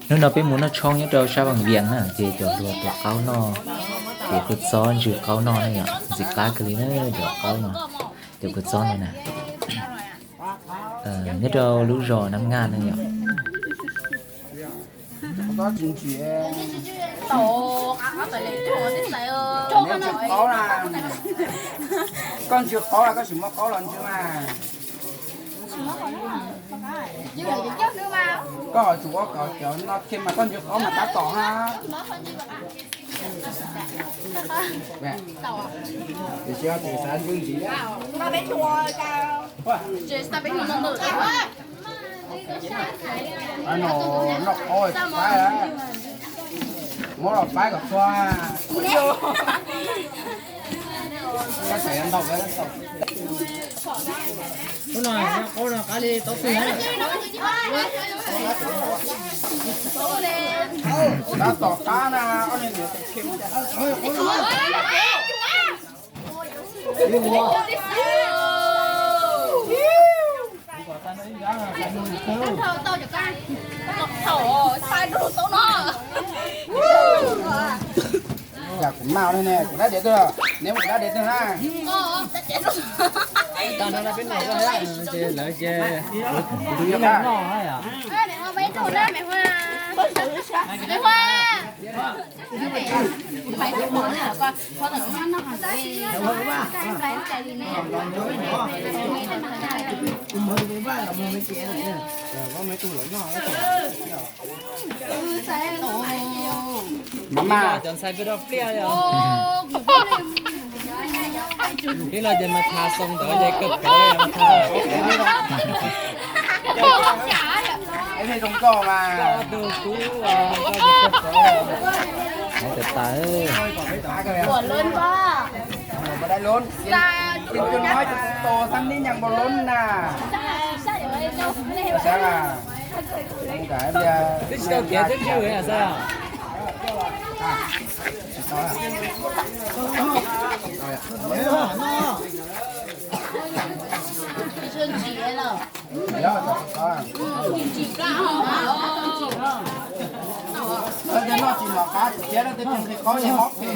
Hnub no peb mus noj tshoob nyob rau sab Vaj Viam na, ces cov hluas tuav qaub noj, tuav kua txob ntsw qaub noj na yom, ntxim qab kawg li na, cov qaub no, cov kua txob no na. Nyob rau lub zos Nab Naj na yom. Koj ntsw qaub, koj tsis muab qaub los ntsw mas. Koj tsum ua kom cov no thiaj mas koj ntsw qaub mas tab tom ha. Tiam sis xav ntsw ntxiv. Noj qaub tsis faib, muab los faib kom txhua. Koj tseem ntau. Ub no, qaub no qab li tau twg na. Tab tom qab na, ob niag niam. Kuv mam li ne, kuv dab diav twg, neb kuv dab diav twg na. Lawv ces kuv tus yog qab. Mama, cov ntxhais pw rau pliaj yom. Ib los ces mas tha xoo ntawd ces kawg pov mas tha. Tus kub, kawg pov. Ua lub npoj. Ua lub npoj. Tus tub thab nib nyeem npaum lub na. Twb tsis tau kev twb ntswg xwb. Noj tsis mos qab thiab, tej qhov qhov mob phem.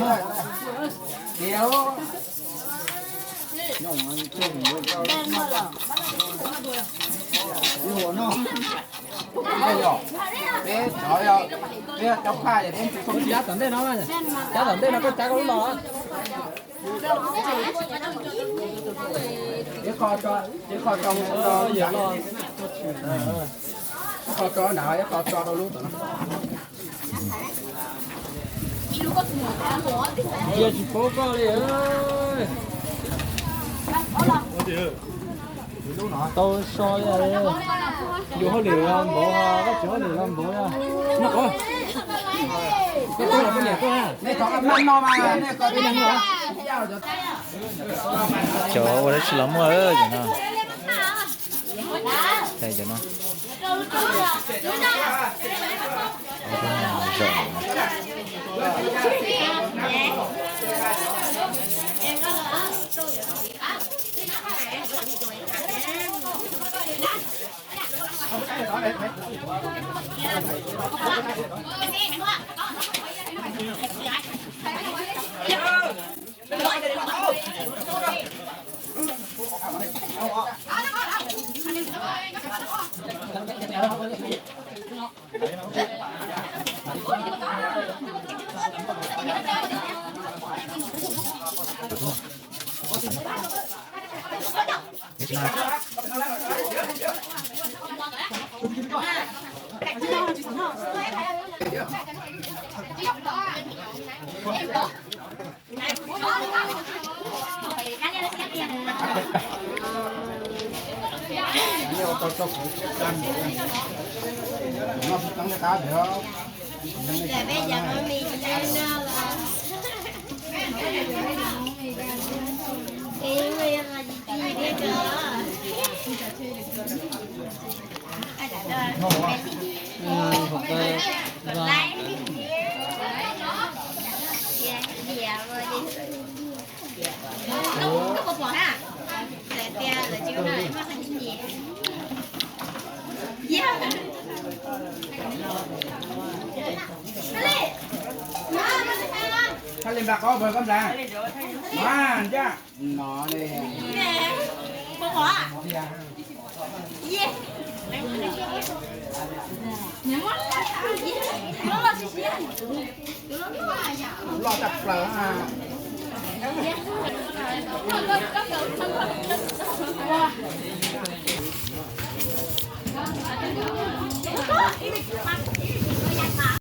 Peb cov, peb cov phaj, cab tom ntej no, cab tom ntej no koj cab koj lub los. Ib qho tso, ib qho tso, ib qho tso nrad, ib qho tso rau lub tom no. Ntsia tsis paub koj li. Tau so li. Yus hauj lwm los npaum, koj tsis hauj lwm los npaum. Noj qab. Koj tuaj los poj niam tuaj na. Cov ua dab tsi los muaj cov no. Cov no. Npaj qhov pawg koj nplas. Mas ncaj no li. Loj tshaj plaws.